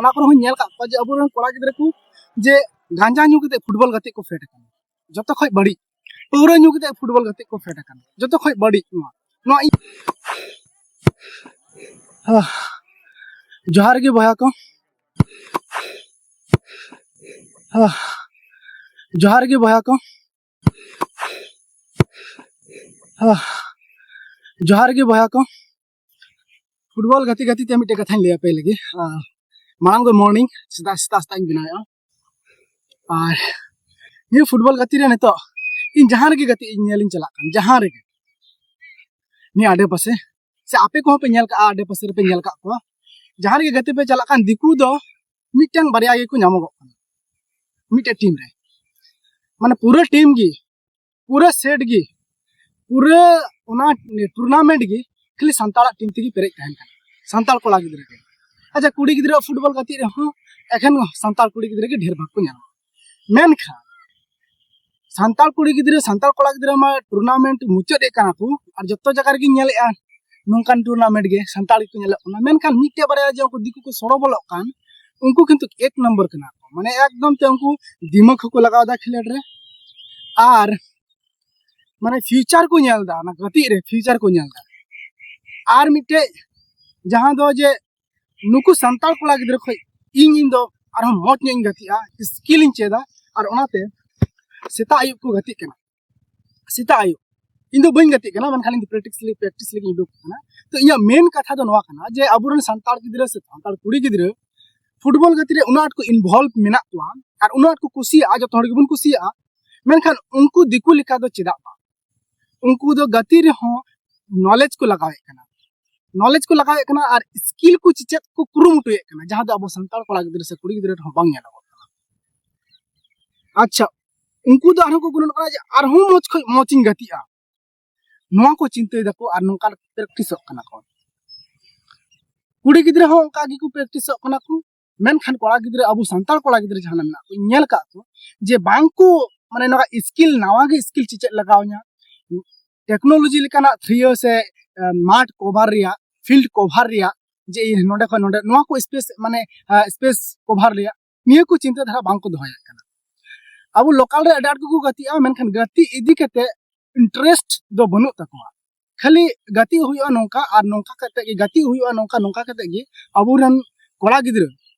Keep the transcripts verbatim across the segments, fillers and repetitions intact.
ᱚᱱᱟ ᱠᱚᱨᱮ ᱦᱚᱸᱧ ᱧᱮᱞ ᱟᱠᱟᱫ ᱠᱚᱣᱟ ᱡᱮ ᱟᱵᱚᱨᱮᱱ ᱠᱚᱲᱟ ᱜᱤᱫᱽᱨᱟᱹ ᱠᱚ ᱡᱮ ᱜᱟᱸᱡᱟ ᱧᱩ ᱠᱟᱛᱮ ᱯᱷᱩᱴᱵᱚᱞ ᱜᱟᱛᱮᱜ ᱠᱚ ᱯᱷᱮᱰ ᱟᱠᱟᱱᱟ᱾ ᱡᱚᱛᱚ ᱠᱷᱚᱡ ᱵᱟᱹᱲᱤᱡ ᱯᱟᱹᱣᱨᱟᱹ ᱧᱩ ᱠᱟᱛᱮ ᱯᱷᱩᱴᱵᱚᱞ ᱜᱟᱛᱮᱜ ᱠᱚ ᱯᱷᱮᱰ ᱟᱠᱟᱱᱟ, ᱡᱚᱛᱚ ᱠᱷᱚᱡ ᱵᱟᱹᱲᱤᱡ ᱱᱚᱣᱟ᱾ ᱱᱚᱣᱟ ᱤᱧ ᱦᱟᱸ᱾ ᱡᱚᱦᱟᱨ ᱜᱮ ᱵᱚᱭᱦᱟ ᱠᱚ᱾ ᱦᱟᱸ᱾ ᱡᱚᱦᱟᱨ ᱜᱮ ᱵᱚᱭᱦᱟ ᱠᱚ᱾ ᱦᱟᱸ᱾ ᱡᱚᱦᱟᱨ ᱜᱮ ᱵᱚᱭᱦᱟ ᱠᱚ᱾ ᱯᱷᱩᱴᱵᱚᱞ ᱜᱟᱛᱮ ᱜᱟᱛᱮ ᱛᱮ ᱢᱤᱫᱴᱮᱡ ᱠᱟᱛᱷᱟᱧ ᱞᱟᱹᱭ ᱟᱯᱮ ᱞᱟᱹᱜᱤᱫ᱾ ᱟᱨ ᱢᱟᱲᱟᱝ ᱫᱚ ᱢᱚᱨᱱᱤᱝ ᱥᱮᱛᱟᱜ ᱥᱮᱛᱟᱜ ᱥᱮᱛᱟᱜ ᱤᱧ ᱵᱮᱱᱟᱣᱮᱫᱼᱟ᱾ ᱟᱨ ᱱᱤᱭᱟᱹ ᱯᱷᱩᱴᱵᱚᱞ ᱜᱟᱛᱮ ᱨᱮ ᱱᱤᱛᱚᱜ ᱤᱧ ᱡᱟᱦᱟᱸ ᱨᱮᱜᱮ ᱜᱟᱛᱮᱜ ᱤᱧ ᱧᱮᱞ ᱤᱧ ᱪᱟᱞᱟᱜ ᱠᱟᱱ, ᱡᱟᱦᱟᱸ ᱨᱮᱜᱮ ᱱᱤᱭᱟᱹ ᱟᱰᱮ ᱯᱟᱥᱮ, ᱥᱮ ᱟᱯᱮ ᱠᱚᱦᱚᱸ ᱯᱮ ᱧᱮᱞ ᱠᱟᱜᱼᱟ, ᱟᱰᱮ ᱯᱟᱥᱮ ᱨᱮᱯᱮ ᱧᱮᱞ ᱠᱟᱜ ᱠᱚᱣᱟ, ᱡᱟᱦᱟᱸ ᱨᱮᱜᱮ ᱜᱟᱛᱮ ᱯᱮ ᱪᱟᱞᱟᱜ ᱠᱟᱱ, ᱫᱤᱠᱩ ᱫᱚ ᱢᱤᱫᱴᱟᱝ ᱵᱟᱨᱭᱟ ᱜᱮᱠᱚ ᱧᱟᱢᱚᱜᱚᱜ ᱠᱟᱱᱟ ᱢᱤᱫᱴᱮᱡ ᱴᱤᱢ ᱨᱮ᱾ ᱢᱟᱱᱮ ᱯᱩᱨᱟᱹ ᱴᱤᱢ ᱜᱮ, ᱯᱩᱨᱟᱹ ᱥᱮᱴ ᱜᱮ, ᱯᱩᱨᱟᱹ ᱚᱱᱟ ᱴᱩᱨᱱᱟᱢᱮᱱᱴ ᱜᱮ ᱠᱷᱟᱹᱞᱤ ᱥᱟᱱᱛᱟᱲᱟᱜ ᱴᱤᱢ ᱛᱮᱜᱮ ᱯᱮᱨᱮᱡ ᱛᱟᱦᱮᱱ ᱠᱟᱱᱟ, ᱥᱟᱱᱛᱟᱲ ᱠᱚᱲᱟ ᱜᱤᱫᱽᱨᱟᱹ ᱜᱮ᱾ ᱟᱪᱪᱷᱟ, ᱠᱩᱲᱤ ᱜᱤᱫᱽᱨᱟᱹ ᱯᱷᱩᱴᱵᱚᱞ ᱜᱟᱛᱮᱜ ᱨᱮᱦᱚᱸ ᱮᱠᱷᱮᱱ ᱥᱟᱱᱛᱟᱲ ᱠᱩᱲᱤ ᱜᱤᱫᱽᱨᱟᱹ ᱜᱮ ᱰᱷᱮᱨ ᱵᱷᱟᱜᱽ ᱠᱚ ᱧᱟᱢᱟ᱾ ᱢᱮᱱᱠᱷᱟᱱ ᱥᱟᱱᱛᱟᱲ ᱠᱩᱲᱤ ᱜᱤᱫᱽᱨᱟᱹ, ᱥᱟᱱᱛᱟᱲ ᱠᱚᱲᱟ ᱜᱤᱫᱽᱨᱟᱹ ᱢᱟ ᱴᱩᱨᱱᱟᱢᱮᱱᱴ ᱢᱩᱪᱟᱹᱫ ᱮᱫ ᱠᱟᱱᱟ ᱠᱚ, ᱟᱨ ᱡᱚᱛᱚ ᱡᱟᱭᱜᱟ ᱨᱮᱜᱮᱧ ᱧᱮᱞᱮᱫᱼᱟ ᱱᱚᱝᱠᱟᱱ ᱴᱩᱨᱱᱟᱢᱮᱱᱴ ᱜᱮ ᱥᱟᱱᱛᱟᱲ ᱜᱮᱠᱚ ᱧᱮᱞᱚᱜ ᱠᱟᱱᱟ᱾ ᱢᱮᱱᱠᱷᱟᱱ ᱢᱤᱫᱴᱮᱡ ᱵᱟᱨᱭᱟ ᱡᱮ ᱩᱱᱠᱩ ᱫᱤᱠᱩ ᱠᱚ ᱥᱚᱲᱚ ᱵᱚᱞᱚᱜ ᱠᱟᱱ, ᱩᱱᱠᱩ ᱠᱤᱱᱛᱩ ᱮᱠ ᱱᱚᱢᱵᱚᱨ ᱠᱟᱱᱟ ᱠᱚ, ᱢᱟᱱᱮ ᱮᱠᱫᱚᱢ ᱛᱮ ᱩᱱᱠᱩ ᱫᱤᱢᱟᱜᱽ ᱦᱚᱸᱠᱚ ᱞᱟᱜᱟᱣ ᱮᱫᱟ ᱠᱷᱮᱞᱳᱰ ᱨᱮ, ᱟᱨ ᱢᱟᱱᱮ ᱯᱷᱤᱭᱩᱪᱟᱨ ᱠᱚ ᱧᱮᱞ ᱮᱫᱟ, ᱚᱱᱟ ᱜᱟᱛᱮᱜ ᱨᱮ ᱯᱷᱤᱭᱩᱪᱟᱨ ᱠᱚ ᱧᱮᱞ ᱮᱫᱟ᱾ ᱟᱨ ᱢᱤᱫᱴᱮᱡ ᱡᱟᱦᱟᱸ ᱫᱚ ᱡᱮ ᱱᱩᱠᱩ ᱥᱟᱱᱛᱟᱲ ᱠᱚᱲᱟ ᱜᱤᱫᱽᱨᱟᱹ ᱠᱷᱚᱡ ᱤᱧ, ᱤᱧ ᱫᱚ ᱟᱨᱦᱚᱸ ᱢᱚᱡᱽ ᱧᱚᱜ ᱤᱧ ᱜᱟᱛᱮᱜᱼᱟ, ᱥᱠᱤᱞ ᱤᱧ ᱪᱮᱫᱟ, ᱟᱨ ᱚᱱᱟᱛᱮ ᱥᱮᱛᱟᱜ ᱟᱹᱭᱩᱵ ᱠᱚ ᱜᱟᱛᱮᱜ ᱠᱟᱱᱟ᱾ ᱥᱮᱛᱟᱜ ᱟᱹᱭᱩᱵ ᱤᱧ ᱫᱚ ᱵᱟᱹᱧ ᱜᱟᱛᱮᱜ ᱠᱟᱱᱟ, ᱢᱮᱱᱠᱷᱟᱱ ᱤᱧ ᱫᱚ ᱯᱨᱮᱠᱴᱤᱥ ᱞᱟᱹᱜᱤᱫ, ᱯᱨᱮᱠᱴᱤᱥ ᱞᱟᱹᱜᱤᱫ ᱤᱧ ᱩᱰᱩᱠ ᱠᱟᱱᱟ᱾ ᱛᱚ ᱤᱧᱟᱹᱜ ᱢᱮᱱ ᱠᱟᱛᱷᱟ ᱫᱚ ᱱᱚᱣᱟ ᱠᱟᱱᱟ ᱡᱮ ᱟᱵᱚᱨᱮᱱ ᱥᱟᱱᱛᱟᱲ ᱜᱤᱫᱽᱨᱟᱹ ᱥᱮ ᱥᱟᱱᱛᱟᱲ ᱠᱩᱲᱤ ᱜᱤᱫᱽᱨᱟᱹ ᱯᱷᱩᱴᱵᱚᱞ ᱜᱟᱛᱮ ᱨᱮ ᱩᱱᱟᱹᱜ ᱟᱸᱴ ᱠᱚ ᱤᱱᱵᱷᱚᱞᱵᱷ ᱢᱮᱱᱟᱜ ᱠᱚᱣᱟ ᱟᱨ ᱩᱱᱟᱹᱜ ᱟᱸᱴ ᱠᱚ ᱠᱩᱥᱤᱭᱟᱜᱼᱟ, ᱡᱚᱛᱚ ᱦᱚᱲ ᱜᱮᱵᱚᱱ ᱠᱩᱥᱤᱭᱟᱜᱼᱟ, ᱢᱮᱱᱠᱷᱟᱱ ᱩᱱᱠᱩ ᱫᱤᱠᱩ ᱞᱮᱠᱟ ᱫᱚ ᱪᱮᱫᱟᱜ ᱵᱟᱝ? ᱩᱱᱠᱩ ᱫᱚ ᱜᱟᱛᱮ ᱨᱮᱦᱚᱸ ᱱᱚᱞᱮᱡᱽ ᱠᱚ ᱞᱟᱜᱟᱣᱮᱫ ᱠᱟᱱᱟ, ᱱᱚᱞᱮᱡᱽ ᱠᱚ ᱞᱟᱜᱟᱣᱮᱫ ᱠᱟᱱᱟ ᱟᱨ ᱥᱠᱤᱞ ᱠᱚ ᱪᱮᱪᱮᱫ ᱠᱚ ᱠᱩᱨᱩᱢᱩᱴᱩᱭᱮᱫ ᱠᱟᱱᱟ, ᱡᱟᱦᱟᱸ ᱫᱚ ᱟᱵᱚ ᱥᱟᱱᱛᱟᱲ ᱠᱚᱲᱟ ᱜᱤᱫᱽᱨᱟᱹ ᱥᱮ ᱠᱩᱲᱤ ᱜᱤᱫᱽᱨᱟᱹ ᱨᱮᱦᱚᱸ ᱵᱟᱝ ᱧᱮᱞᱚᱜᱚᱜ ᱠᱟᱱᱟ᱾ ᱟᱪᱪᱷᱟ, ᱩᱱᱠᱩ ᱫᱚ ᱟᱨᱦᱚᱸ ᱠᱚ ᱜᱩᱱᱟᱹᱱᱚᱜ ᱠᱟᱱᱟ ᱡᱮ ᱟᱨᱦᱚᱸ ᱢᱚᱡᱽ ᱠᱷᱚᱡ ᱢᱚᱡᱽ ᱤᱧ ᱜᱟᱛᱮᱜᱼᱟ, ᱱᱚᱣᱟ ᱠᱚ ᱪᱤᱱᱛᱟᱹᱭ ᱫᱟᱠᱚ ᱟᱨ ᱱᱚᱝᱠᱟ ᱯᱨᱮᱠᱴᱤᱥᱚᱜ ᱠᱟᱱᱟ ᱠᱚ᱾ ᱠᱩᱲᱤ ᱜᱤᱫᱽᱨᱟᱹ ᱦᱚᱸ ᱚᱱᱠᱟ ᱜᱮᱠᱚ ᱯᱨᱮᱠᱴᱤᱥᱚᱜ ᱠᱟᱱᱟ ᱠᱚ, ᱢᱮᱱᱠᱷᱟᱱ ᱠᱚᱲᱟ ᱜᱤᱫᱽᱨᱟᱹ, ᱟᱵᱚ ᱥᱟᱱᱛᱟᱲ ᱠᱚᱲᱟ ᱜᱤᱫᱽᱨᱟᱹ ᱡᱟᱦᱟᱸ ᱢᱮᱱᱟᱜ ᱠᱚ, ᱧᱮᱞ ᱠᱟᱜ ᱠᱚ ᱡᱮ ᱵᱟᱝ ᱠᱚ, ᱢᱟᱱᱮ ᱱᱚᱣᱟ ᱥᱠᱤᱞ, ᱱᱟᱣᱟ ᱜᱮ ᱥᱠᱤᱞ ᱪᱮᱪᱮᱫ ᱞᱟᱜᱟᱣ ᱤᱧᱟ, ᱴᱮᱠᱱᱳᱞᱚᱡᱤ ᱞᱮᱠᱟᱱᱟᱜ ᱛᱷᱤᱭᱟᱹ ᱥᱮ ᱢᱟᱴᱷ ᱠᱚᱵᱷᱟᱨ ᱨᱮᱭᱟᱜ, ᱯᱷᱤᱞᱰ ᱠᱚᱵᱷᱟᱨ ᱨᱮᱭᱟᱜ ᱡᱮ ᱤᱧ ᱱᱚᱰᱮ ᱠᱷᱚᱱ ᱱᱚᱰᱮ ᱱᱚᱣᱟ ᱠᱚ ᱥᱯᱮᱥ, ᱢᱟᱱᱮ ᱥᱯᱮᱥ ᱠᱚᱵᱷᱟᱨ ᱨᱮᱭᱟᱜ, ᱱᱤᱭᱟᱹ ᱠᱚ ᱪᱤᱱᱛᱟᱹ ᱫᱷᱟᱨᱟ ᱵᱟᱝ ᱠᱚ ᱫᱚᱦᱚᱭᱮᱫ ᱠᱟᱱᱟ᱾ ᱟᱵᱚ ᱞᱳᱠᱟᱞ ᱨᱮ ᱟᱹᱰᱤ ᱟᱸᱴ ᱜᱮᱠᱚ ᱜᱟᱛᱮᱜᱼᱟ, ᱢᱮᱱᱠᱷᱟᱱ ᱜᱟᱛᱮᱜ ᱤᱫᱤ ᱠᱟᱛᱮ ᱤᱱᱴᱟᱨᱮᱥᱴ ᱫᱚ ᱵᱟᱹᱱᱩᱜ ᱛᱟᱠᱚᱣᱟ᱾ ᱠᱷᱟᱹᱞᱤ ᱜᱟᱛᱮᱜ ᱦᱩᱭᱩᱜᱼᱟ ᱱᱚᱝᱠᱟ ᱟᱨ ᱱᱚᱝᱠᱟ ᱠᱟᱛᱮ ᱜᱮ, ᱜᱟᱛᱮᱜ ᱦᱩᱭᱩᱜᱼᱟ ᱱᱚᱝᱠᱟ, ᱱᱚᱝᱠᱟ ᱠᱟᱛᱮ ᱜᱮ ᱟᱵᱚᱨᱮᱱ ᱠᱚᱲᱟ ᱜᱤᱫᱽᱨᱟᱹ,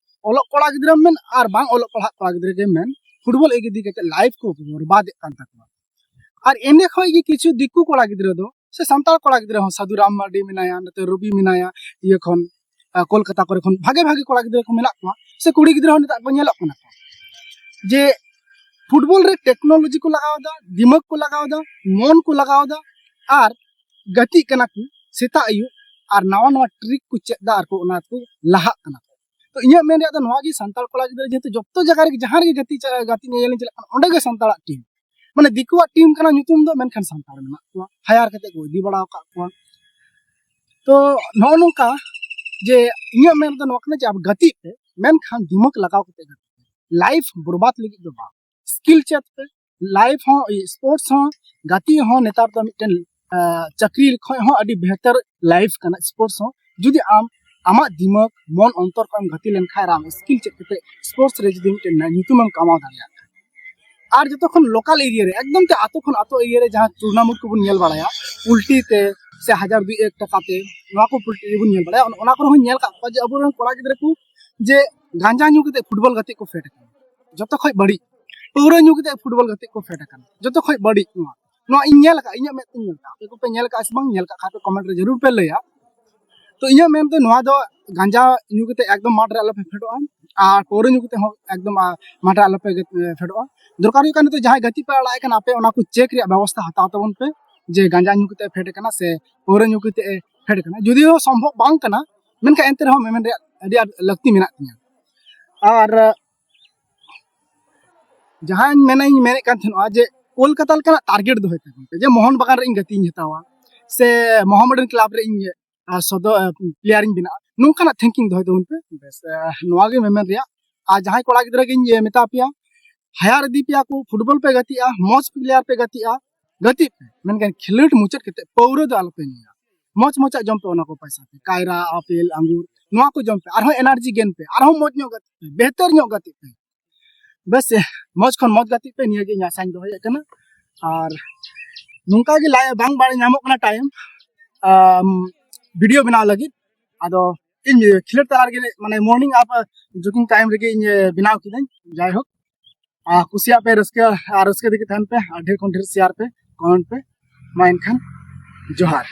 ᱚᱞᱚᱜ ᱠᱚᱲᱟ ᱜᱤᱫᱽᱨᱟᱹ ᱢᱮᱱ ᱟᱨ ᱵᱟᱝ ᱚᱞᱚᱜ ᱯᱟᱲᱦᱟᱜ ᱠᱚᱲᱟ ᱜᱤᱫᱽᱨᱟᱹ ᱜᱮ ᱢᱮᱱ, ᱯᱷᱩᱴᱵᱚᱞ ᱤᱫᱤ ᱠᱟᱛᱮ ᱞᱟᱭᱤᱯᱷ ᱠᱚ ᱵᱚᱨᱵᱟᱫᱮᱫ ᱠᱟᱱ ᱛᱟᱠᱚᱣᱟ᱾ ᱟᱨ ᱮᱸᱰᱮ ᱠᱷᱚᱡ ᱜᱮ ᱠᱤᱪᱷᱩ ᱫᱤᱠᱩ ᱠᱚᱲᱟ ᱜᱤᱫᱽᱨᱟᱹ ᱫᱚ, ᱥᱮ ᱥᱟᱱᱛᱟᱲ ᱠᱚᱲᱟ ᱜᱤᱫᱽᱨᱟᱹ ᱦᱚᱸ, ᱥᱟᱹᱫᱷᱩ ᱨᱟᱢ ᱢᱟᱨᱰᱤ ᱢᱮᱱᱟᱭᱟ, ᱱᱚᱛᱮ ᱨᱚᱵᱤ ᱢᱮᱱᱟᱭᱟ, ᱤᱭᱟᱹ ᱠᱷᱚᱱ, ᱟᱸ, ᱠᱳᱞᱠᱟᱛᱟ ᱠᱚᱨᱮ ᱠᱷᱚᱱ ᱵᱷᱟᱜᱮ ᱵᱷᱟᱜᱮ ᱠᱚᱲᱟ ᱜᱤᱫᱽᱨᱟᱹ ᱠᱚ ᱢᱮᱱᱟᱜ ᱠᱚᱣᱟ, ᱥᱮ ᱠᱩᱲᱤ ᱜᱤᱫᱽᱨᱟᱹ ᱦᱚᱸ ᱱᱮᱛᱟᱨ ᱠᱚ ᱧᱮᱞᱚᱜ ᱠᱟᱱᱟ ᱠᱚ, ᱡᱮ ᱯᱷᱩᱴᱵᱚᱞ ᱨᱮ ᱴᱮᱠᱱᱳᱞᱚᱡᱤ ᱠᱚ ᱞᱟᱜᱟᱣ ᱮᱫᱟ, ᱫᱤᱢᱟᱜᱽ ᱠᱚ ᱞᱟᱜᱟᱣ ᱮᱫᱟ, ᱢᱚᱱ ᱠᱚ ᱞᱟᱜᱟᱣ ᱮᱫᱟ, ᱟᱨ ᱜᱟᱛᱮᱜ ᱠᱟᱱᱟ ᱠᱚ ᱥᱮᱛᱟᱜ ᱟᱹᱭᱩᱵ, ᱟᱨ ᱱᱟᱣᱟ ᱱᱟᱣᱟ ᱴᱨᱤᱠ ᱠᱚ ᱪᱮᱫ ᱮᱫᱟ, ᱟᱨ ᱠᱚ ᱚᱱᱟ ᱠᱚ ᱞᱟᱦᱟᱜ ᱠᱟᱱᱟ ᱠᱚ᱾ ᱛᱚ ᱤᱧᱟᱹᱜ ᱢᱮᱱ ᱨᱮᱭᱟᱜ ᱫᱚ ᱱᱚᱣᱟ ᱜᱮ, ᱥᱟᱱᱛᱟᱲ ᱠᱚᱲᱟ ᱜᱤᱫᱽᱨᱟᱹ ᱡᱮᱦᱮᱛᱩ ᱡᱚᱛᱚ ᱡᱟᱭᱜᱟ ᱨᱮᱜᱮ, ᱡᱟᱦᱟᱸ ᱨᱮᱜᱮ ᱜᱟᱛᱮ ᱪᱟ-, ᱜᱟᱛᱮ ᱧᱮᱧᱮᱞ ᱤᱧ ᱪᱟᱞᱟᱜ ᱠᱟᱱᱟ, ᱚᱸᱰᱮ ᱜᱮ ᱥᱟᱱᱛᱟᱲᱟᱜ ᱴᱤᱢ, ᱢᱟᱱᱮ ᱫᱤᱠᱩᱣᱟᱜ ᱴᱤᱢ ᱠᱟᱱᱟ ᱧᱩᱛᱩᱢ ᱫᱚ, ᱢᱮᱱᱠᱷᱟᱱ ᱥᱟᱱᱛᱟᱲ ᱢᱮᱱᱟᱜ ᱠᱚᱣᱟ, ᱦᱟᱭᱟᱨ ᱠᱟᱛᱮ ᱠᱚ ᱤᱫᱤ ᱵᱟᱲᱟ ᱟᱠᱟᱫ ᱠᱚᱣᱟ᱾ ᱛᱚ ᱱᱚᱜᱼᱚ ᱱᱚᱝᱠᱟ ᱡᱮ ᱤᱧᱟᱹᱜ ᱢᱮᱱ ᱫᱚ ᱱᱚᱣᱟ ᱠᱟᱱᱟ ᱡᱮ ᱟᱵᱚ ᱜᱟᱛᱮᱜ ᱯᱮ, ᱢᱮᱱᱠᱷᱟᱱ ᱫᱤᱢᱟᱜᱽ ᱞᱟᱜᱟᱣ ᱠᱟᱛᱮ ᱜᱟᱛᱮᱜ ᱯᱮ, ᱞᱟᱭᱤᱯᱷ ᱵᱚᱨᱵᱟᱫ ᱞᱟᱹᱜᱤᱫ ᱫᱚ ᱵᱟᱝ᱾ ᱥᱠᱤᱞ ᱪᱮᱫ ᱯᱮ, ᱞᱟᱭᱤᱯᱷ ᱦᱚᱸ, ᱥᱯᱳᱨᱴᱥ ᱦᱚᱸ, ᱜᱟᱛᱮᱜ ᱦᱚᱸ ᱱᱮᱛᱟᱨ ᱫᱚ ᱢᱤᱫᱴᱮᱱ, ᱟᱸ, ᱪᱟᱹᱠᱨᱤ ᱠᱷᱚᱱ ᱦᱚᱸ ᱟᱹᱰᱤ ᱵᱮᱦᱛᱟᱨ ᱞᱟᱭᱤᱯᱷ ᱠᱟᱱᱟ ᱥᱯᱳᱨᱴᱥ ᱦᱚᱸ᱾ ᱡᱩᱫᱤ ᱟᱢ ᱟᱢᱟᱜ ᱫᱤᱢᱟᱜᱽ, ᱢᱚᱱ ᱚᱱᱛᱚᱨ ᱠᱷᱚᱱ ᱮᱢ ᱜᱟᱛᱮ ᱞᱮᱱᱠᱷᱟᱱ ᱟᱨ ᱟᱢ ᱥᱠᱤᱞ ᱪᱮᱫ ᱠᱟᱛᱮ ᱥᱯᱳᱨᱴᱥ ᱨᱮ ᱡᱩᱫᱤ ᱢᱤᱫᱴᱮᱱ ᱧᱩᱛᱩᱢ ᱮᱢ ᱠᱟᱢᱟᱣ ᱫᱟᱲᱮᱭᱟᱜ ᱠᱷᱟᱱ᱾ ᱟᱨ ᱡᱚᱛᱚ ᱠᱷᱚᱱ ᱞᱳᱠᱟᱞ ᱮᱨᱤᱭᱟ ᱨᱮ, ᱮᱠᱫᱚᱢ ᱛᱮ ᱟᱛᱳ ᱠᱷᱚᱱ ᱟᱛᱳ ᱮᱨᱤᱭᱟ ᱨᱮ ᱡᱟᱦᱟᱸ ᱴᱩᱨᱱᱟᱢᱮᱱᱴ ᱠᱚᱵᱚᱱ ᱧᱮᱞ ᱵᱟᱲᱟᱭᱟ, ᱯᱩᱞᱴᱤ ᱛᱮ ᱥᱮ ᱦᱟᱡᱟᱨ ᱫᱩᱭ ᱮᱠ ᱴᱟᱠᱟ ᱛᱮ, ᱱᱚᱣᱟ ᱠᱚ ᱯᱩᱞᱴᱤ ᱨᱮᱵᱚᱱ ᱧᱮᱞ ᱵᱟᱲᱟᱭᱟ, ᱚᱱ-, ᱚᱱᱟ ᱠᱚᱨᱮ ᱦᱚᱸᱧ ᱧᱮᱞ ᱟᱠᱟᱫ ᱠᱚᱣᱟ ᱡᱮ ᱟᱵᱚᱨᱮᱱ ᱠᱚᱲᱟ ᱜᱤᱫᱽᱨᱟᱹ ᱠᱚ ᱡᱮ ᱜᱟᱸᱡᱟ ᱧᱩ ᱠᱟᱛᱮ ᱯᱷᱩᱴᱵᱚᱞ ᱜᱟᱛᱮᱜ ᱠᱚ ᱯᱷᱮᱰ ᱟᱠᱟᱱᱟ, ᱡᱚᱛᱚ ᱠᱷᱚᱡ ᱵᱟᱹᱲᱤᱡ᱾ ᱯᱟᱹᱣᱨᱟᱹ ᱧᱩ ᱠᱟᱛᱮ ᱯᱷᱩᱴᱵᱚᱞ ᱜᱟᱛᱮᱜ ᱠᱚ ᱯᱷᱮᱰ ᱟᱠᱟᱱᱟ, ᱡᱚᱛᱚ ᱠᱷᱚᱡ ᱵᱟᱹᱲᱤᱡ᱾ ᱱᱚᱣᱟ, ᱱᱚᱣᱟ ᱤᱧ ᱧᱮᱞ ᱟᱠᱟᱫᱼᱟ, ᱤᱧᱟᱹᱜ ᱢᱮᱫ ᱛᱮᱧ ᱧᱮᱞ ᱟᱠᱟᱫᱼᱟ᱾ ᱟᱯᱮ ᱠᱚᱯᱮ ᱧᱮᱞ ᱟᱠᱟᱫᱼᱟ ᱥᱮ ᱵᱟᱝ, ᱧᱮᱞ ᱟᱠᱟᱫ ᱠᱷᱟᱡ ᱯᱮ ᱠᱚᱢᱮᱱᱴ ᱨᱮ ᱡᱟᱹᱨᱩᱲ ᱯᱮ ᱞᱟᱹᱭᱟ᱾ ᱛᱚ ᱤᱧᱟᱹᱜ ᱢᱮᱱ ᱫᱚ ᱱᱚᱣᱟ ᱫᱚ ᱜᱟᱸᱡᱟ ᱧᱩ ᱠᱟᱛᱮ ᱮᱠᱫᱚᱢ ᱢᱟᱴᱷ ᱨᱮ ᱟᱞᱚᱯᱮ ᱯᱷᱮᱰᱚᱜᱼᱟ, ᱟᱨ ᱯᱟᱹᱣᱨᱟᱹ ᱧᱩ ᱠᱟᱛᱮ ᱦᱚᱸ ᱮᱠᱫᱚᱢ, ᱟ, ᱢᱟᱴᱷ ᱨᱮ ᱟᱞᱚᱯᱮ ᱜᱟᱛᱮ-, ᱯᱷᱮᱰᱚᱜᱼᱟ᱾ ᱫᱚᱨᱠᱟᱨ ᱦᱩᱭᱩᱜ ᱠᱟᱱᱟ, ᱱᱤᱛᱚᱜ ᱡᱟᱦᱟᱸᱭ ᱜᱟᱛᱮᱜ ᱯᱮ ᱟᱲᱟᱜ ᱮ ᱠᱟᱱᱟ, ᱟᱯᱮ ᱚᱱᱟ ᱠᱚ ᱪᱮᱠ ᱨᱮᱭᱟᱜ ᱵᱮᱵᱚᱥᱛᱷᱟ ᱦᱟᱛᱟᱣ ᱛᱟᱵᱚᱱ ᱯᱮ, ᱡᱮ ᱜᱟᱸᱡᱟ ᱧᱩ ᱠᱟᱛᱮ ᱯᱷᱮᱰ ᱟᱠᱟᱱᱟ ᱥᱮ ᱯᱟᱹᱣᱨᱟᱹ ᱧᱩ ᱠᱟᱛᱮ ᱮ ᱯᱷᱮᱰ ᱟᱠᱟᱱᱟ᱾ ᱡᱩᱫᱤᱭᱳ ᱥᱚᱢᱵᱷᱚᱵ ᱵᱟᱝ ᱠᱟᱱᱟ, ᱢᱮᱱᱠᱷᱟᱱ ᱮᱱᱛᱮ ᱨᱮᱦᱚᱸ ᱢᱮᱢᱮᱱ ᱨᱮᱭᱟᱜ ᱟᱹᱰᱤ ᱟᱸᱴ ᱞᱟᱹᱠᱛᱤ ᱢᱮᱱᱟᱜ ᱛᱤᱧᱟᱹ᱾ ᱟᱨ ᱡᱟᱦᱟᱸᱧ ᱢᱮᱱᱟᱧ ᱢᱮᱱᱮᱫ ᱠᱟᱱ ᱛᱟᱦᱮᱱᱟ ᱡᱮ ᱠᱳᱞᱠᱟᱛᱟ ᱞᱮᱠᱟᱱᱟᱜ ᱴᱟᱨᱜᱮᱴ ᱫᱚᱦᱚᱭ ᱛᱟᱵᱚᱱ ᱯᱮ, ᱡᱮ ᱢᱳᱦᱚᱱ ᱵᱟᱜᱟᱱ ᱨᱮ ᱤᱧ ᱜᱟᱛᱮᱜ ᱤᱧ ᱦᱟᱛᱟᱣᱟ ᱥᱮ ᱢᱚᱦᱟᱢᱢᱚᱰᱟᱱ ᱠᱞᱟᱵᱽ ᱨᱮ ᱤᱧ, ᱟ, ᱥᱚᱫᱚ-, ᱟ, ᱯᱞᱮᱭᱟᱨ ᱤᱧ ᱵᱮᱱᱟᱜᱼᱟ, ᱱᱚᱝᱠᱟᱱᱟᱜ ᱛᱷᱤᱝᱠᱤᱝ ᱫᱚᱦᱚᱭ ᱛᱟᱵᱚᱱ ᱯᱮ᱾ ᱵᱮᱥ, ᱟ, ᱱᱚᱣᱟ ᱜᱮ ᱢᱮᱢᱮᱱ ᱨᱮᱭᱟᱜ᱾ ᱟᱨ ᱡᱟᱦᱟᱸᱭ ᱠᱚᱲᱟ ᱜᱤᱫᱽᱨᱟᱹ ᱜᱤᱧ, ᱮ, ᱢᱮᱛᱟ ᱯᱮᱭᱟ, ᱦᱟᱭᱟᱨ ᱤᱫᱤ ᱯᱮᱭᱟ ᱠᱚ, ᱯᱷᱩᱴᱵᱚᱞ ᱯᱮ ᱜᱟᱛᱮᱜᱼᱟ, ᱢᱚᱡᱽ ᱯᱞᱮᱭᱟᱨ ᱯᱮ ᱜᱟᱛᱮᱜᱼᱟ, ᱜᱟᱛᱮᱜ ᱯᱮ, ᱢᱮᱱᱠᱷᱟᱱ ᱠᱷᱮᱞᱳᱰ ᱢᱩᱪᱟᱹᱫ ᱠᱟᱛᱮ ᱯᱟᱹᱣᱨᱟᱹ ᱫᱚ ᱟᱞᱚᱯᱮ ᱧᱩᱭᱟ᱾ ᱢᱚᱡᱽ ᱢᱚᱡᱟᱜ ᱡᱚᱢ ᱯᱮ, ᱚᱱᱟ ᱠᱚ ᱯᱚᱭᱥᱟ ᱛᱮ ᱠᱟᱭᱨᱟ, ᱟᱯᱮᱞ, ᱟᱝᱜᱩᱨ, ᱱᱚᱣᱟ ᱠᱚ ᱡᱚᱢ ᱯᱮ᱾ ᱟᱨᱦᱚᱸ ᱮᱱᱟᱨᱡᱤ ᱜᱮᱱ ᱯᱮ, ᱟᱨᱦᱚᱸ ᱢᱚᱡᱽ ᱧᱚᱜ ᱜᱟᱛᱮᱜ ᱯᱮ, ᱵᱮᱦᱛᱚᱨ ᱧᱚᱜ ᱜᱟᱛᱮᱜ ᱯᱮ᱾ ᱵᱮᱥ, ᱢᱚᱡᱽ ᱠᱷᱚᱱ ᱢᱚᱡᱽ ᱜᱟᱛᱮᱜ ᱯᱮ, ᱱᱤᱭᱟᱹ ᱜᱮ ᱤᱧ ᱟᱥᱟᱧ ᱫᱚᱦᱚᱭᱮᱫ ᱠᱟᱱᱟ᱾ ᱟᱨ ᱱᱚᱝᱠᱟ ᱜᱮ ᱞᱟᱭ ᱵᱟᱝ ᱵᱟᱲᱟᱭ ᱧᱟᱢᱚᱜ ᱠᱟᱱᱟ ᱴᱟᱭᱤᱢ ᱵᱷᱤᱰᱤᱭᱳ ᱵᱮᱱᱟᱣ ᱞᱟᱹᱜᱤᱫ᱾ ᱟᱫᱚ ᱤᱧ ᱠᱷᱮᱞᱳᱰ ᱛᱟᱞᱟ ᱨᱮᱜᱮ, ᱢᱟᱱᱮ, ᱢᱚᱨᱱᱤᱝ ᱟᱯ ᱡᱚᱜᱤᱝ ᱴᱟᱭᱤᱢ ᱨᱮᱜᱮ ᱤᱧ ᱵᱮᱱᱟᱣ ᱠᱤᱫᱟᱹᱧ᱾ ᱡᱟᱭᱦᱳᱠ, ᱟᱨ ᱠᱩᱥᱤᱭᱟᱜ ᱯᱮ, ᱨᱟᱹᱥᱠᱟᱹ ᱟᱨ ᱨᱟᱹᱥᱠᱟᱹ ᱛᱮᱜᱮ ᱛᱟᱦᱮᱱ ᱯᱮ, ᱟᱨ ᱰᱷᱮᱨ ᱠᱷᱚᱱ ᱰᱷᱮᱨ ᱥᱮᱭᱟᱨ ᱯᱮ, ᱠᱚᱢᱮᱱᱴ ᱯᱮ᱾ ᱢᱟ ᱮᱱᱠᱷᱟᱱ ᱡᱚᱦᱟᱨ᱾